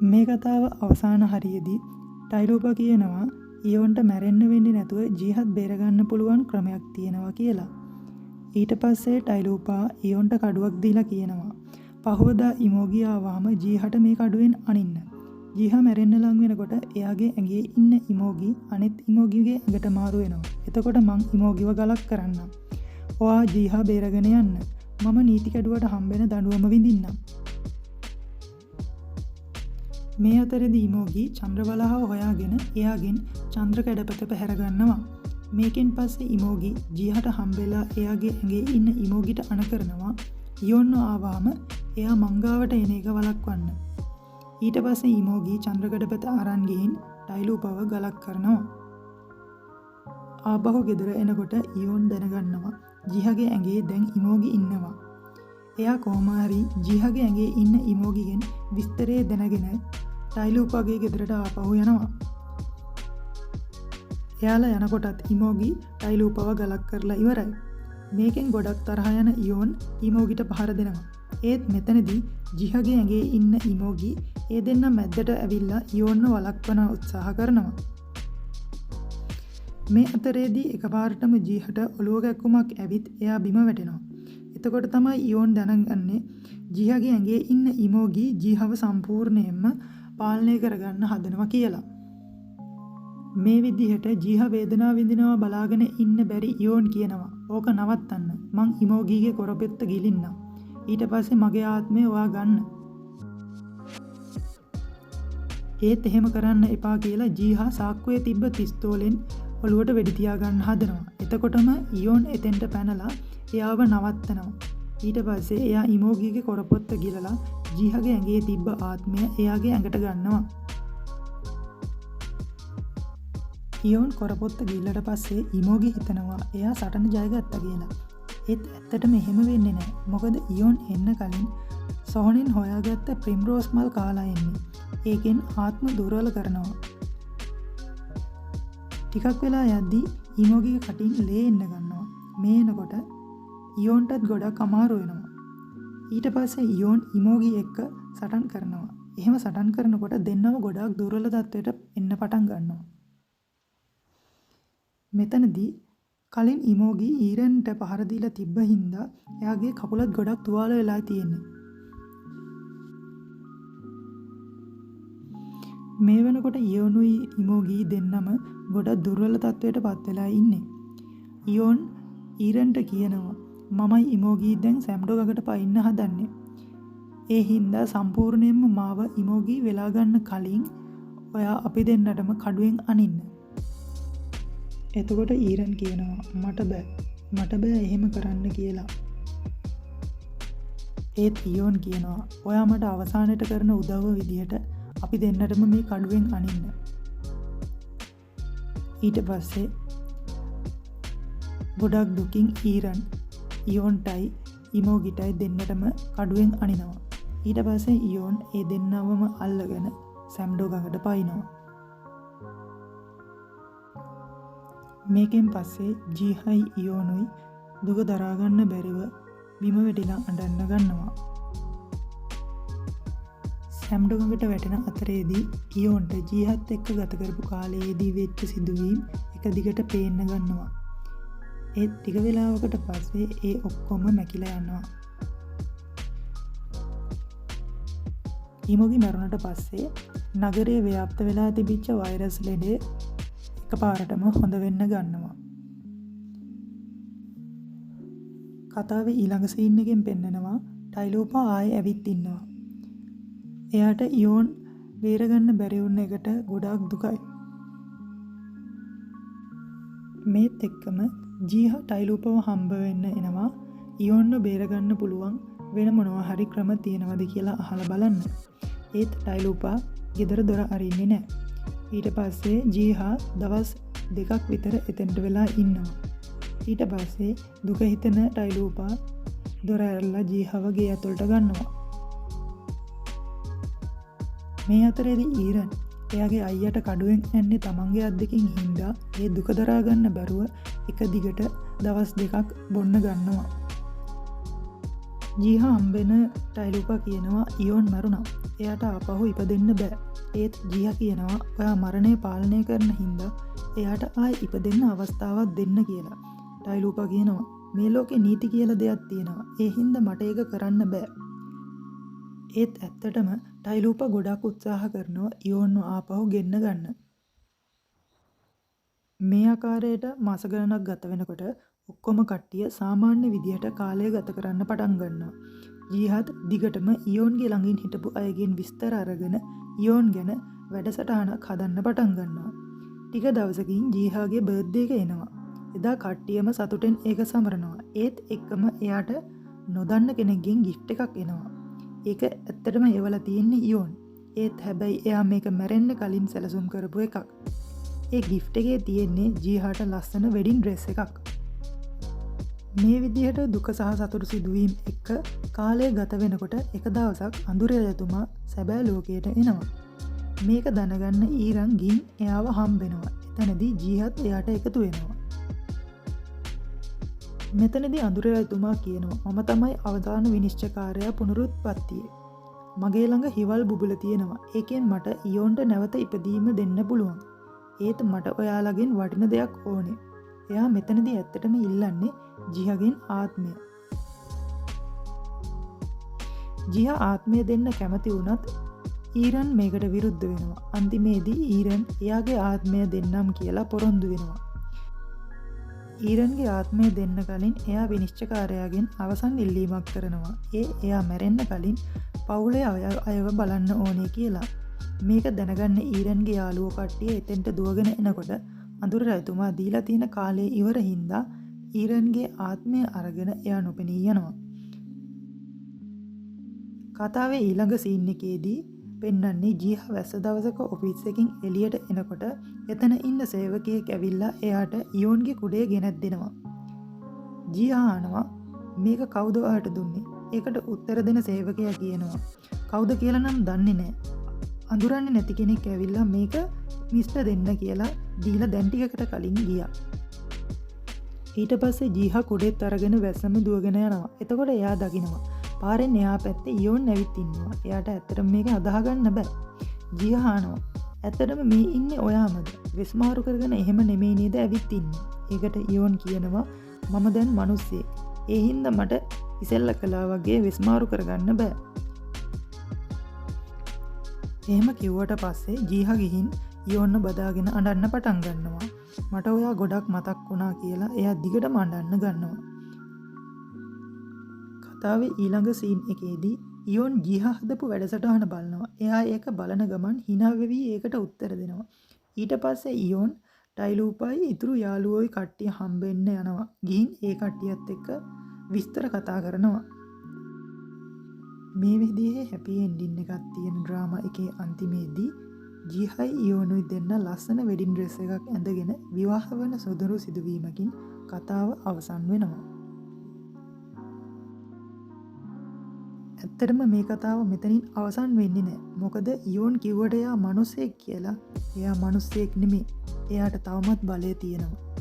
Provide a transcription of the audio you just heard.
මේ කතාව අවසාන හරියේදී ටයිලූපා කියනවා ඉයෝන්ට මැරෙන්න වෙන්නේ නැතුව ජීහත් බේරගන්න පුළුවන් ක්‍රමයක් තියෙනවා කියලා. ඊට පස්සේ ටයිලූපා ඉයෝන්ට කඩුවක් දීලා කියනවා පහුවදා ඉමෝගි ආවාම ජීහට මේ කඩුවෙන් අනින්න. ජීහා මැරෙන්න ලං වෙනකොට එයාගේ ඇඟේ ඉන්න ඉමෝගි අනිත් ඉමෝගිගේ ඇඟට මාරු වෙනවා. එතකොට මං ඉමෝගිව ගලක් කරන්නම්. ඔයා ජීහා බේරගෙන යන්න. මම නීති කැඩුවට හම්බෙන දඬුවම විඳින්නම්. මේ අතරේදී ඉමෝගි චන්ද්‍රවලහව හොයාගෙන එයාගෙන් චන්ද්‍ර කැඩපත පැහැර ගන්නවා. මේකෙන් පස්සේ ඉමෝගි ජීහට හම්බෙලා එයාගේ ඇඟේ ඉන්න ඉමෝගිට අණ කරනවා ඉයොන්ව ආවාම එයා මංගාවට එන එක වළක්වන්න. ඊට පස්සේ ඉමෝගි චන්ද්‍ර කැඩපත අරන් ගිහින් ටයිලූපව ගලක් කරනවා. ආපහු ගෙදර එනකොට ඉයෝන් දැනගන්නවා ජීහගේ ඇඟේ දැන් ඉමෝගි ඉන්නවා. එයා කොහොම හරි ජීහගේ ඇඟේ ඉන්න ඉමෝගිගෙන් විස්තරේ දැනගෙන ටයිලූපාගේ ගෙදරට ආපහු යනවා. එයාලා යනකොටත් ඉමෝගි ටයිලූපව ගලක් කරලා ඉවරයි. මේකෙන් ගොඩක් තරහ යන ඉයෝන් ඉමෝගිට පහර දෙනවා. ඒත් මෙතනදී ජිහගේ ඇඟේ ඉන්න ඉමෝගි ඒ දෙන්න මැද්දට ඇවිල්ලා ඉයෝන්ව වළක්වන උත්සාහ කරනවා. මේ අතරේදී එකපාරටම ජීහට ඔළුව කැක්කුමක් ඇවිත් එයා බිම වැටෙනවා. එතකොට තමයි ඉයෝන් දැනගන්නේ ජීහගේ ඇඟේ ඉන්න ඉමෝගි ජීහව සම්පූර්ණයෙන්ම පාලනය කරගන්න හදනවා කියලා. මේ විදිහට ජීහ වේදනාව විඳිනවා බලාගෙන ඉන්න බැරි ඉයෝන් කියනවා ඕක නවත්තන්න, මං ඉමෝගිගේ කොරපෙත්ත ගිලින්නම්, ඊට පස්සේ මගේ ආත්මය ඔයා ගන්න. ඒත් එහෙම කරන්න එපා කියලා ජීහා සාක්කුවේ තිබ්බ පිස්තෝලෙන් ඔළුවට වෙඩි තියාගන්න හදනවා. එතකොටම ඉයෝන් එතෙන්ට පැනලා එයාව නවත්තනවා. ඊට පස්සේ එයා ඉමෝගිගේ කොරපොත්ත ගිලලා ජීහගේ ඇඟේ තිබ්බ ආත්මය එයාගේ ඇඟට ගන්නවා. ඉයෝන් කොරපොත්ත ගිල්ලට පස්සේ ඉමෝගි හිතනවා එයා සටන ජයගත්තා කියලා. ඒත් ඇත්තටම එහෙම වෙන්නේ නෑ. මොකද ඉයෝන් එන්න කලින් සොහොනෙන් හොයාගත්ත ප්‍රිම්රෝස් මල් කාලා එන්නේ. ඒකෙන් ආත්ම දුර්වල කරනවා. ටිකක් වෙලා යද්දී ඉමෝගිගේ කටින් ලේ එන්න ගන්නවා. මේ එනකොට ඉයෝන්ටත් ගොඩක් අමාරු වෙනවා. ඊට පස්සේ ඉයෝන් ඉමෝගි එක්ක සටන් කරනවා. එහෙම සටන් කරනකොට දෙන්නම ගොඩාක් දුර්වල තත්ත්වයට එන්න පටන් ගන්නවා. මෙතනදී කලින් ඉමෝගි ඊරන්ට පහර දීලා තිබ්බ හින්දා එයාගේ කකුලත් ගොඩක් තුවාල වෙලා තියෙන්නේ. මේ වෙනකොට ඉයෝනුයි ඉමෝගි දෙන්නම ගොඩක් දුර්වල තත්ත්වයට පත් වෙලා ඉන්නේ. ඉයෝන් ඊරන්ට කියනවා මමයි ඉමෝගි දැන් සැම්ඩෝ ගඟට පයින්න හදන්නේ. ඒ හින්දා සම්පූර්ණයෙන්ම මාව ඉමෝගි වෙලා ගන්න කලින් ඔයා අපි දෙන්නටම කඩුවෙන් අනින්න. එතකොට ඊරන් කියනවා මට බෑ, මට බෑ එහෙම කරන්න කියලා. ඒත් ඉයෝන් කියනවා ඔයා මට අවසානයට කරන උදව්ව විදිහට අපි දෙන්නටම මේ කඩුවෙන් අනින්න. ඊට පස්සේ ගොඩක් දුකින් ඊරන් ඉයෝන්ටයි ඉමෝගිටයි දෙන්නටම කඩුවෙන් අනිනවා. ඊට පස්සේ ඉයෝන් ඒ දෙන්නවම අල්ලගෙන සැම්ඩෝ ගඟට පයින්නවා. මේකෙන් පස්සේ ජීහයි ඉයෝනුයි දුක දරාගන්න බැරිව බිම වැටිලා අඬන්න ගන්නවා. සැම්ඩෝ ගඟට වැටෙන අතරේදී ඉයෝන්ට ජීහත් එක්ක ගත කරපු කාලයේදී වෙච්ච සිදුවීම් එක දිගට පේන්න ගන්නවා. ඒත් ටික වෙලාවකට පස්සේ ඒ ඔක්කොම මැකිලා යනවා. ඉමෝගි මැරුණට පස්සේ නගරයේ ව්‍යාප්ත වෙලා තිබිච්ච වෛරස් ලෙඩේ එකපාරටම හොඳ වෙන්න ගන්නවා. කතාවේ ඊළඟ සීන් එකෙන් පෙන්නනවා ටයිලූපා ආයෙ ඇවිත් ඉන්නවා. එයාට ඉයෝන් බේරගන්න බැරි වුණ එකට ගොඩාක් දුකයි. මේත් එක්කම ජීහා ටයිලූපව හම්බ වෙන්න එනවා. ඉයෝන්ව බේරගන්න පුළුවන් වෙන මොනවා හරි ක්‍රම තියෙනවද කියලා අහලා බලන්න. ඒත් ටයිලූපා ගෙදර දොර අරින්නේ නෑ. ඊට පස්සේ ජීහා දවස් දෙකක් විතර එතෙන්ට වෙලා ඉන්නවා. ඊට පස්සේ දුක හිතෙන ටයිලූපා දොර ඇරලා ජීහාව ගේ ඇතුළට ගන්නවා. මේ අතරේදී ඊරන් එයාගේ අයියට කඩුවෙන් ඇන්නේ තමන්ගේ අත් දෙකින් හින්දා ඒ දුක දරා ගන්න බැරුව එක දිගට දවස් දෙකක් බොන්න ගන්නවා. ජීහා හම්බෙන ටයිලූපා කියනවා ඉයෝන් මැරුණා. එයාට ආපහු ඉපදෙන්න බෑ. ඒත් ජීහා කියනවා ඔයා මරණය පාලනය කරන හින්දා එයාට ආයි ඉපදෙන්න අවස්ථාවක් දෙන්න කියලා. ටයිලූපා කියනවා මේ ලෝකේ නීති කියලා දෙයක් තියෙනවා. ඒ හින්දා මට ඒක කරන්න බෑ. ඒත් ඇත්තටම ටයිලූපා ගොඩක් උත්සාහ කරනවා ඉයෝන්ව ආපහු ගෙන්න ගන්න. මේ ආකාරයට මාස ගණනක් ගත වෙනකොට ඔක්කොම කට්ටිය සාමාන්‍ය විදිහට කාලය ගත කරන්න පටන් ගන්නවා. ජීහත් දිගටම ඉයෝන්ගේ ළඟින් හිටපු අයගෙන් විස්තර අරගෙන ඉයෝන් ගැන වැඩසටහනක් හදන්න පටන් ගන්නවා. ටික දවසකින් ජීහාගේ බර්ත්ඩේ එක එනවා. එදා කට්ටියම සතුටෙන් ඒක සමරනවා. ඒත් එක්කම එයාට නොදන්න කෙනෙක්ගෙන් ගිෆ්ට් එකක් එනවා. ඒක ඇත්තටම එවලා තියෙන්නේ ඉයෝන්. ඒත් හැබැයි එයා මේක මැරෙන්න කලින් සැලසුම් කරපු එකක්. ඒ ගිෆ්ට් එකේ තියෙන්නේ ජීහාට ලස්සන වෙඩින් ඩ්‍රෙස් එකක්. මේ විදිහට දුක සහ සතුටු සිදුවීම් එක්ක කාලය ගත වෙනකොට එක දවසක් අඳුර රජතුමා සැබෑ ලෝකයට එනවා. මේක දැනගන්න ඊරන් ගිහින් එයාව හම්බෙනවා. එතනදී ජීහත් එයාට එකතු වෙනවා. මෙතනදී අඳුර රජතුමා කියනවා මම තමයි අවසාන විනිශ්චයකාරයා පුනරුත්පත්තියේ. මගේ ළඟ හිවල් බුබුල තියෙනවා. ඒකෙන් මට ඉයෝන්ට නැවත ඉපදීම දෙන්න පුළුවන්. ඒත් මට ඔයාලගෙන් වටින දෙයක් ඕනේ. එයා මෙතනදී ඇත්තටම ඉල්ලන්නේ ජිහගෙන් ආත්මය. ජිහ ආත්මය දෙන්න කැමති වුණත් ඊරන් මේකට විරුද්ධ වෙනවා. අන්තිමේදී ඊරන් එයාගේ ආත්මය දෙන්නම් කියලා පොරොන්දු වෙනවා. ඊරන්ගේ ආත්මය දෙන්න කලින් එයා විනිශ්චයකාරයාගෙන් අවසන් ඉල්ලීමක් කරනවා. ඒ එයා මැරෙන්න කලින් පවුලේ අයව බලන්න ඕනේ කියලා. මේක දැනගන්න ඊරන්ගේ යාළුවෝ කට්ටිය එතෙන්ට දුවගෙන එනකොට අඳුර රජතුමා දීලා තියෙන කාලය ඉවර හින්දා ඊරන්ගේ ආත්මය අරගෙන එයා නොපෙනී යනවා. කතාවේ ඊළඟ සීන් එකේදී පෙන්වන්නේ ජීහා වැස්ස දවසක ඔෆිස් එකකින් එළියට එනකොට එතන ඉන්න සේවකයෙක් ඇවිල්ලා එයාට ඉයෝන්ගේ කුඩය ගෙනත් දෙනවා. ජීහා අහනවා මේක කවුද ඔයාට දුන්නේ? ඒකට උත්තර දෙන සේවකයා කියනවා කවුද කියලා නම් දන්නේ නෑ. අඳුරන්නේ නැති කෙනෙක් ඇවිල්ලා මේක මිස්ටර් දෙන්න කියලා දීලා දැන් ටිකකට කලින් ගියා. ඊට පස්සේ ජීහා කුඩෙත් අරගෙන වැස්සම දුවගෙන යනවා. එතකොට එයා දකිනවා පාරෙන් එහා පැත්තේ ඉයෝන් ඇවිත් ඉන්නවා. එයාට ඇත්තටම මේක අදාහ ගන්න බෑ. ජීහා අහනවා ඇත්තටම මේ ඉන්නේ ඔයාමද? වෙස් මාරු කරගෙන එහෙම නෙමෙයි නේද ඇවිත් ඉන්නේ? ඒකට ඉයෝන් කියනවා මම දැන් මිනිස්සෙක්. ඒ හින්දා මට ඉසෙල්ල කළා වගේ වෙස් මාරු කරගන්න බෑ. එහෙම කිව්වට පස්සේ ජීහා ගිහින් ඉයෝන්ව බදාගෙන අඬන්න පටන් ගන්නවා. මට ඔයා ගොඩක් මතක් වුණා කියලා එයා දිගටම අඬන්න ගන්නවා. කතාවේ ඊළඟ සීන් එකේදී ඉයෝන් ජීහා හදපු වැඩසටහන බලනවා. එයා ඒක බලන ගමන් හිනා වෙවි ඒකට උත්තර දෙනවා. ඊට පස්සේ ඉයෝන් ටයිලූපයි ඉතුරු යාළුවෝයි කට්ටිය හම්බෙන්න යනවා. ගිහින් ඒ කට්ටියත් එක්ක විස්තර කතා කරනවා. මේ විදිහේ හැපි එන්ඩින් එකක් තියෙන ඩ්‍රාමා එකේ අන්තිමේදී ජීහයි ඉයෝනුයි දෙන්න ලස්සන වෙඩින් ඩ්‍රෙස් එකක් ඇඳගෙන විවාහ වන සොඳුරු සිදුවීමකින් කතාව අවසන් වෙනවා. ඇත්තටම මේ කතාව මෙතනින් අවසන් වෙන්නේ නෑ. මොකද ඉයෝන් කිව්වට එයා මනුස්සයෙක් කියලා එයා මනුස්සයෙක් නෙමෙයි. එයාට තවමත් බලය තියෙනවා.